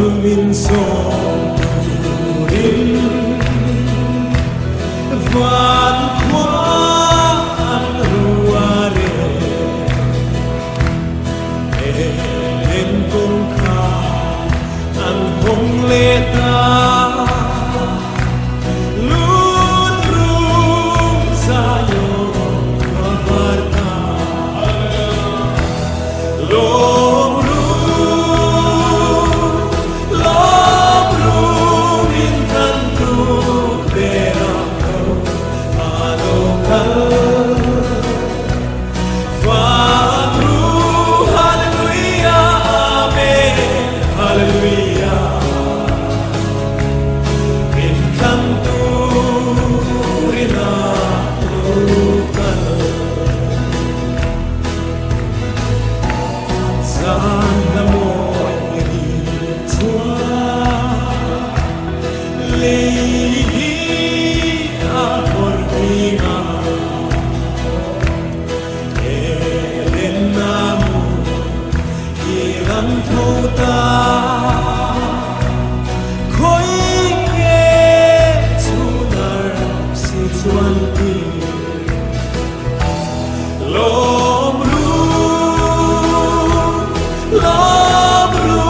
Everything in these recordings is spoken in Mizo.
Min sawm turin van khua an rual e. Eden kawngkhar an hawng leh ta. Lut ru Zion khua var ta. Lawm ru, lawm ru min than tuk ber a ko a lo kal. Fak ru, Hallelujah, Amen, Hallelujah. Min than turin a lo kal. Zan na mawi ri chuan lei hi a kawr hring a, Eden na mu i lang tho ta. Khawi nge chhunar si chuan ti. Lawm ru, lawm ru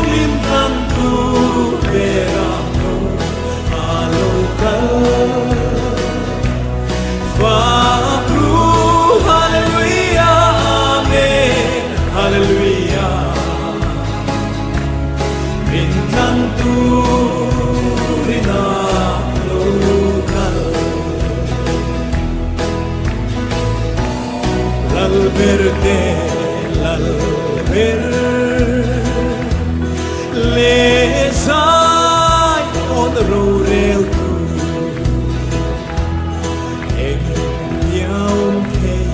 min than tu ber a tho a lo kal. Fak ru, Hallelujah, Amen, Hallelujah. Min than turin a lo kal. Lal ber te lal ber le zai on rorel tu eng tiaum thei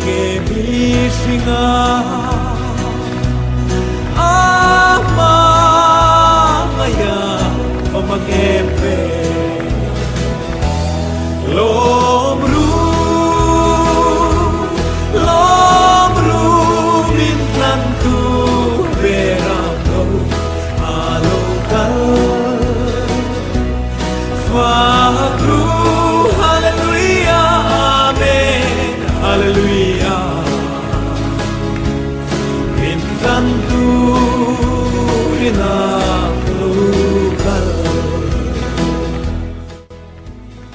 nge mi hringa ama ngaia pamangem ve. Lawm ru, lawm ru min tlan tu ber a tho a lo kal. Fak ru, Hallelujah, Amen, Hallelujah. Min tlan turin a lo kal.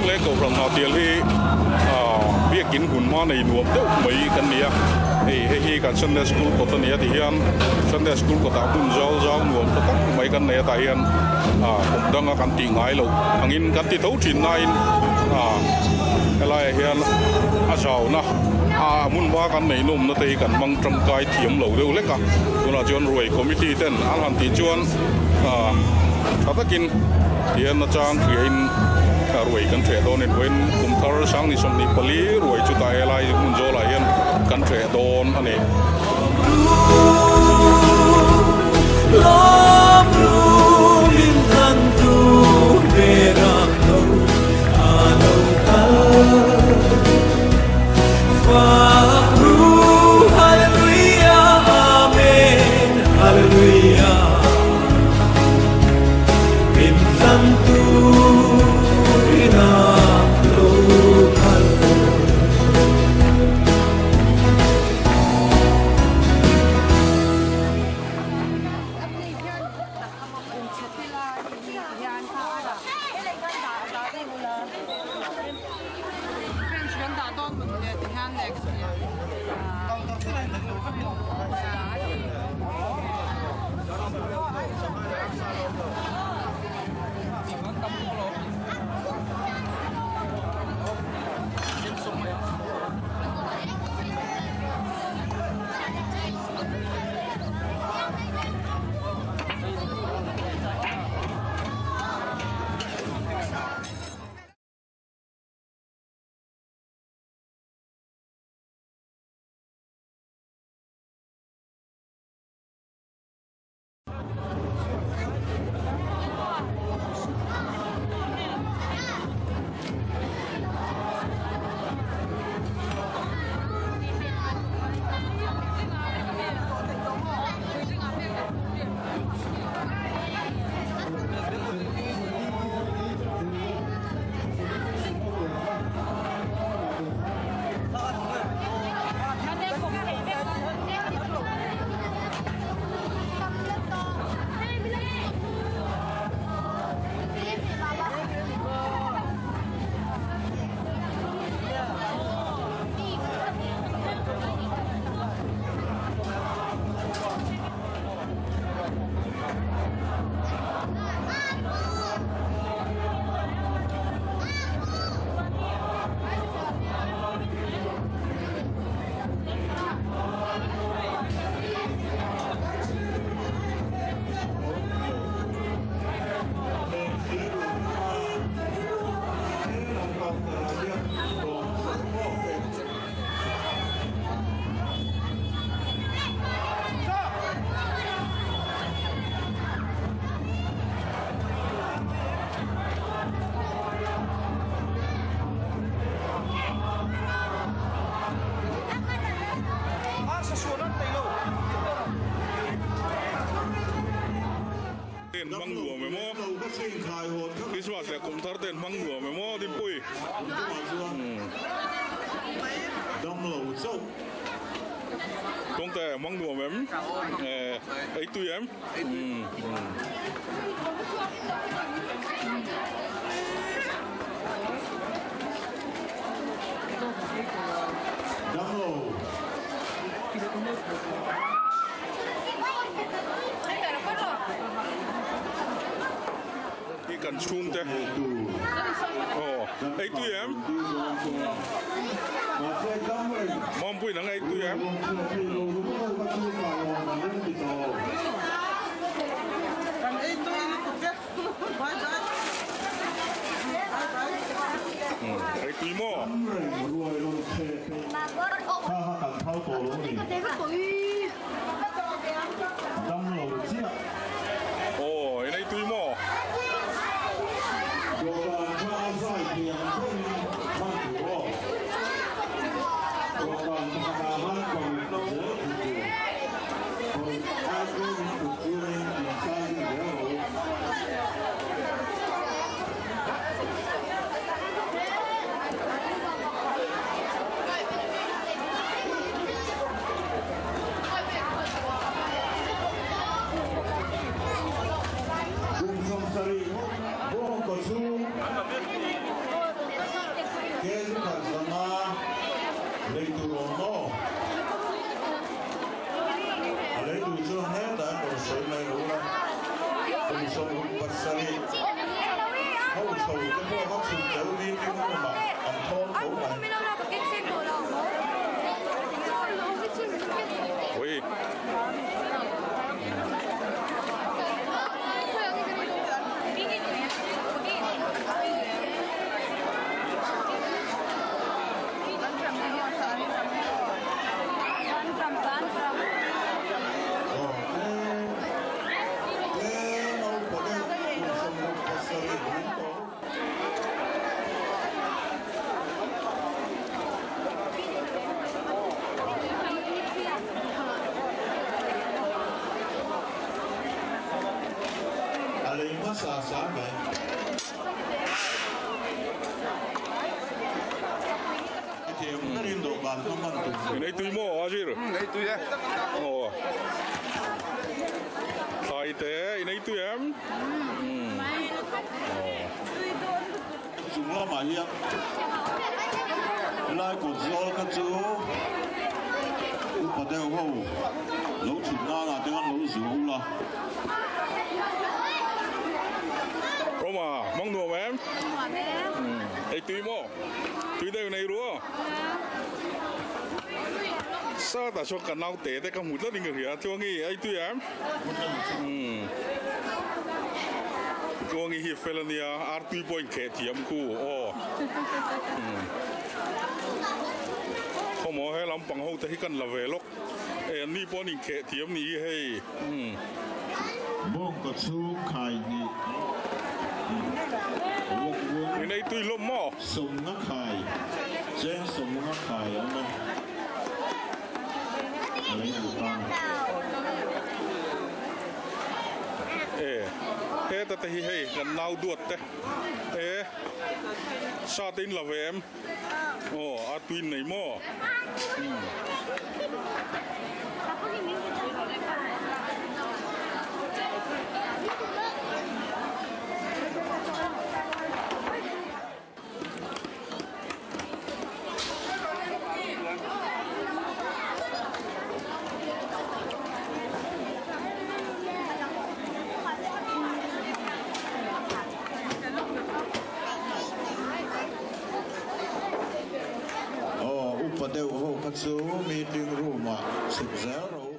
Le Kohhran Hnahtial hi biakin hun hma nei nuam deuh mai kan ni a, hei hei hi kan Sunday School kawt a ni a ti hian Sunday School kawtah hmun zau zau nuam ta tak mai kan nei a tah hian kum danga kan tih ngai loh angin kan ti tho thin nain helaiah hian a zauna a hmun hma kan neih nawmna te hi kan hmang tangkai thiam lo deuh hlek a, tunah chuan ruai committee ten an han tih chuan tha takin Tihian nachang hriain ruai kan hreh dawn in vawiin kum thar sang ni 24 ruai chu ta helai hmun zawlah hian kan hreh dawn a ni. Min tlan turin a lo kal. in hmang nuam em aw? Christmas leh kum thar te in hmang nuam em aw Dinpui? Tawngte hmang nuam em? Ei tui em? Hi kan chhungte aw ei tui em Mampui nang ei tui em. Ei tui maw? Aw, in ei tui maw? Ui. Nei tui maw a zir? Nei tui e. Aw. Thlai te i nei tui em? Chung lamah hian helai kawt zawl kha chu upa deuh ho lo thut nanah te khan lo zuah ula. Roma, mang nuam em? Ei tui maw? Tui deuh nei ru aw. Sata chuan ka naute te ka hmu tlat in ka hria Tluangi ei tui em? Tluangi hi fel ania artui pawh inkheh thiam khu aw. Khawmaw he lampang ho te hi kan la ve lawk e an ni pawh an inkheh thiam ni hi hei. Bawngkaw chhung khai hnih vawk vun. In ei tui hlawm maw? Sawmnga khai, cheng sawmnga khai a awm e. A lei duh tan. E, heta te hi hei kan nau duat te e sa te in la ve em? Aw, a tui nei maw? Aw, upa deuh ho kha chu meeting room ah chhuk zel rawh u.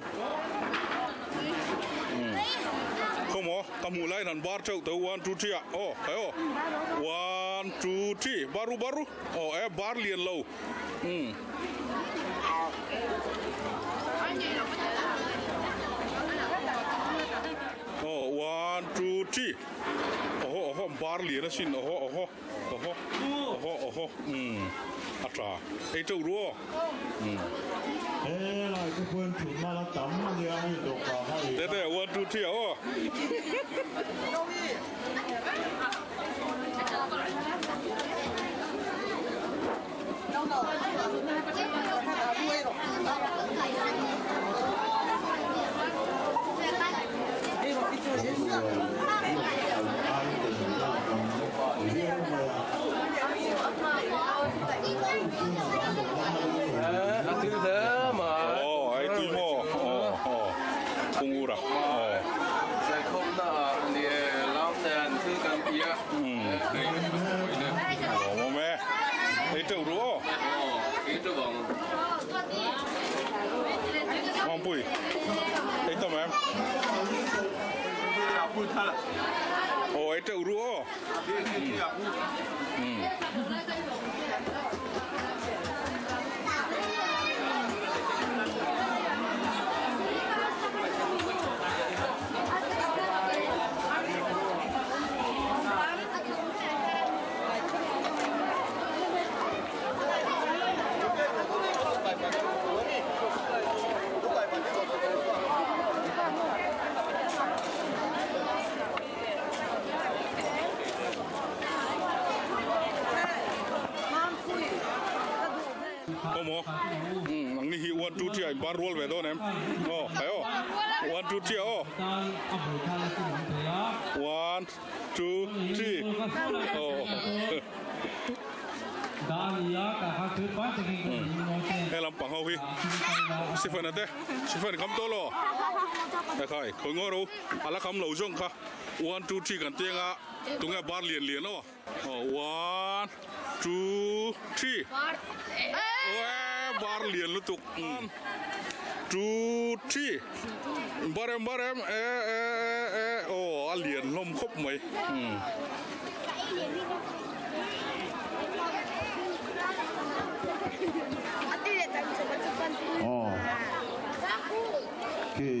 Khawmaw, ka hmuh laiin an bar teuh teuh one two three ah aw khai aw one two three bar u bar u aw e bar lian lo umm. Aw one two three awhaw awhaw. Bar lian asin awhaw awhaw awhaw awhaw awhaw umm a tha ei teuh ru aw umm. He lai te pawhin thutna la tam a nia hei dawhkan a ei Tete one two three ah aw. Aw ai tui maw aw aw Pungura aw. Awm e. Ei teuh ru aw. Mampui ei tam em. Aw ei teuh ru aw. Awmaw umm ang ni hi one two three a inban rual ve dawn em aw khai aw one two three aw one two three aw he lampang ho hi Stephen a te Stephen kham tawh lo ekhai khawi ngaw ro a la kham lo zawng kha one two three kan tiang a tunge bar lian lian aw. One, two, three. Bar lian lutuk. One, two, three. Bar em bar em e e e e aw a lian hlawm khawp mai. Aw khi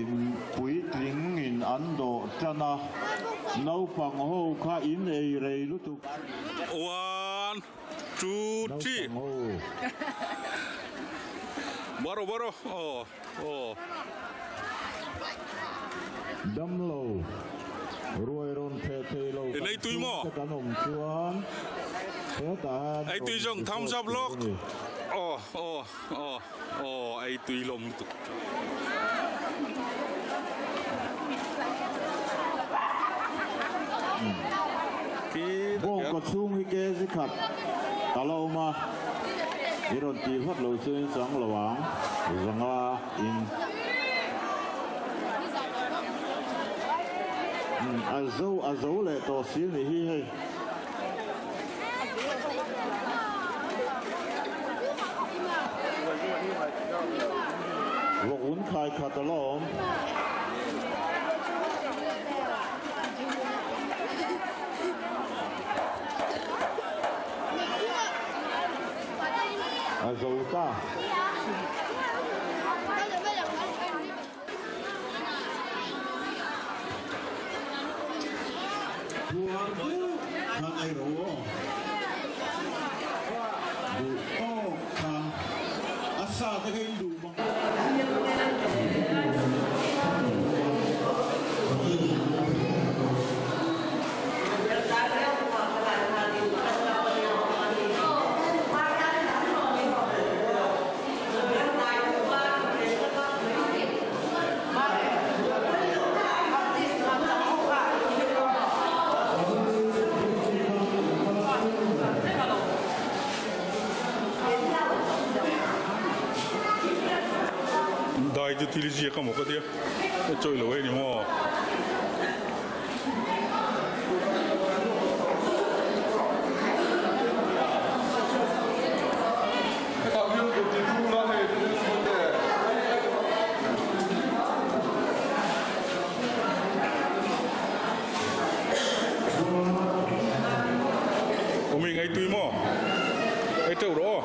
puitling in an dawh tan a. Naupang ho kha in ei rei lutuk. One, two, three. Naupang ho. Baro baro aw aw. Damlo ruai rawn theh thei lo In kan ei tui maw? chhungte kan awm chuan hetah hian Ei tui rawn zawng thumbs report up tur lawk. a ni. Aw aw aw aw ei tui lawm lutuk. Bawng ka chhung hi kg khat a la awm a, i rawn tih vat lo chu in chang lo ang zanga in a zo a zo leh tawh si a nih hi hei. Vawk un khai khat a la awm. A zo ta. Puar duh khan ei ro aw. Duh tawk khan a sa te kha in duh bang. Dai chu thil ziak a maw ka tia chawi lo e ni maw. Umi ngai tui maw? Ei teuh rawh aw.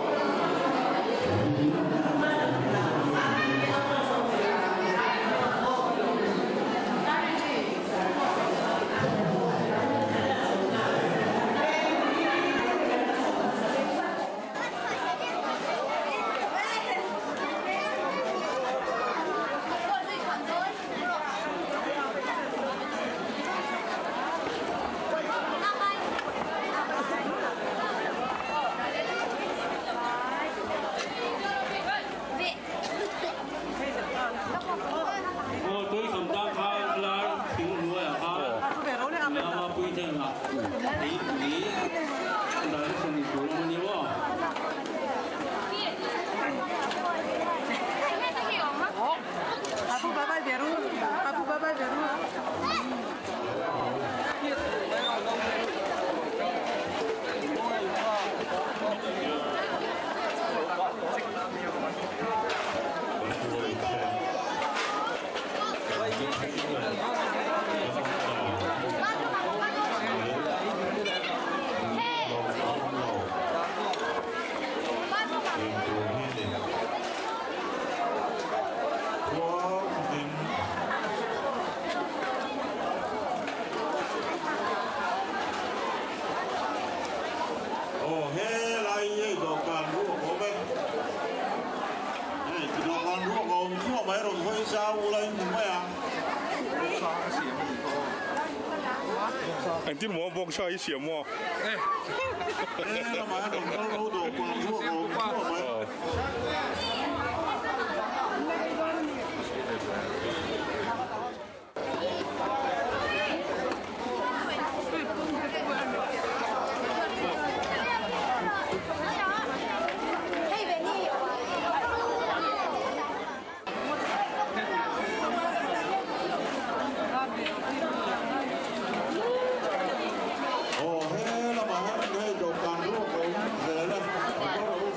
Engtin maw bawngsa hi siam maw? Aw he lamah hian hei dawhkan ruak a awm zel a, a kawr a awm.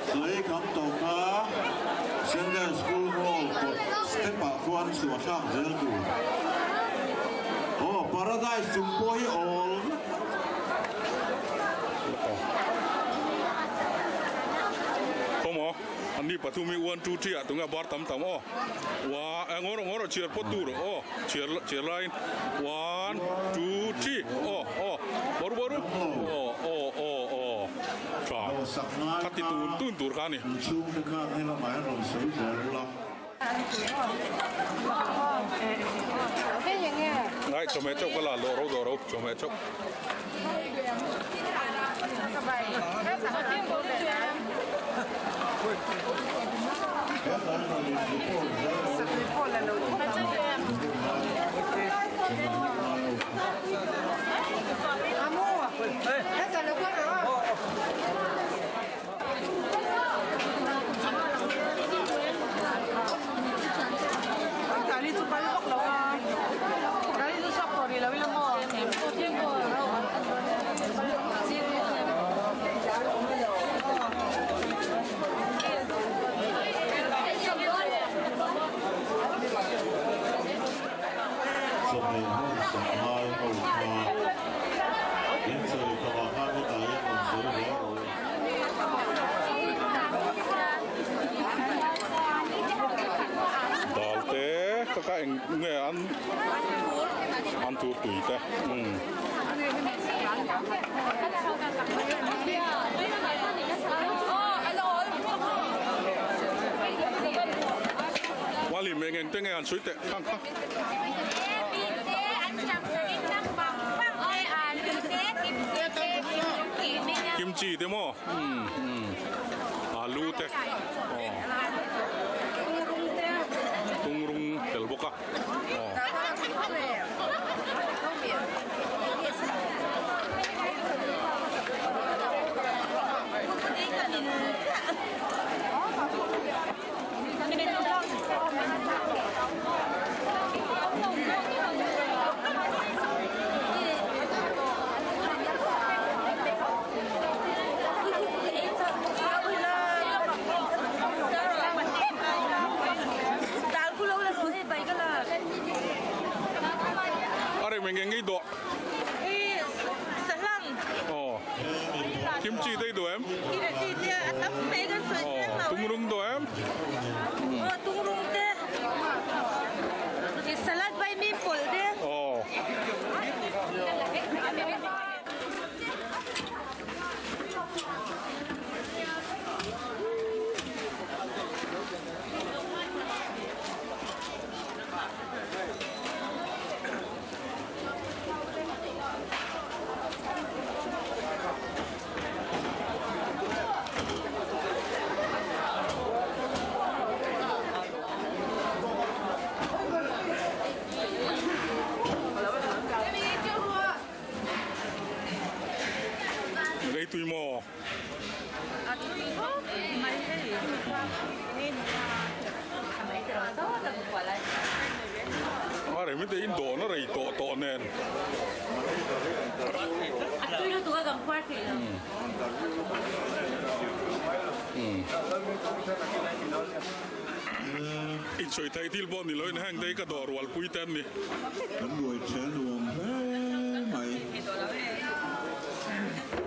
Sawi kham tawh kha Sunday School Hall kawt step ah khuan chhuah thlak zel tur. Aw Paradise chung pawh hi awl vek. Khawmaw an ni pathum hi one two three ah tunge bar tam tam aw wa eh ngaw rawh ngaw rawh chhiar pawt tur aw chhiar chhiar laiin one two three aw aw baru baru aw aw aw aw tha kha ti tun tun tur kha a ni. Inchhungte khan helamah hian rawn sawi zel bula. Ngai chawhmeh chauh ka la lawh ro dawh ro chawhmeh chauh. Chawhmeh hmun sak ngai ho kha inchei khamah khan hetah hian rawn sawi hle rawh u. Dal te ka ka eng nge an an tur tui te umm. Mali eng eng te nge an sawi teh khang kha. Kimchi te maw umm umm alu te aw tungrung tel bawk a aw. A rem eng eng ngei dawh. Kimchi te i duh em? Aw tungrung duh em? Aw tungrung te salad vaimim pawlh te. Aw. tui maw? A tui khawp mai hei. A rei mite in dawhna rei tawh tawh nen. A tui lutuk a kan phuar thei lo. Insawi theih thil pawh ni loin heng te hi ka dawh rualpui te an ni. Kan buai ṭhe nuam hle mai.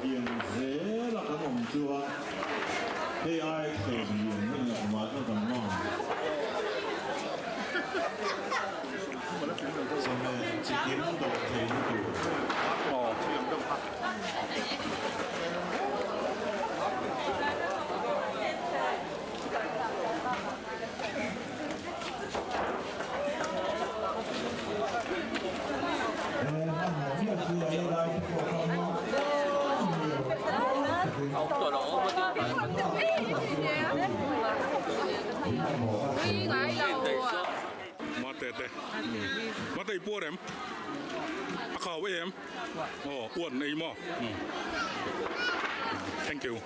Tiang zela kan awm chuan hei ai thlem lian hi eng mah chu kan ngam. Chawhmeh chikim dawh theihna tur. Mate te Mate i puar em? A khau em? Aw uan ei maw? Thank you.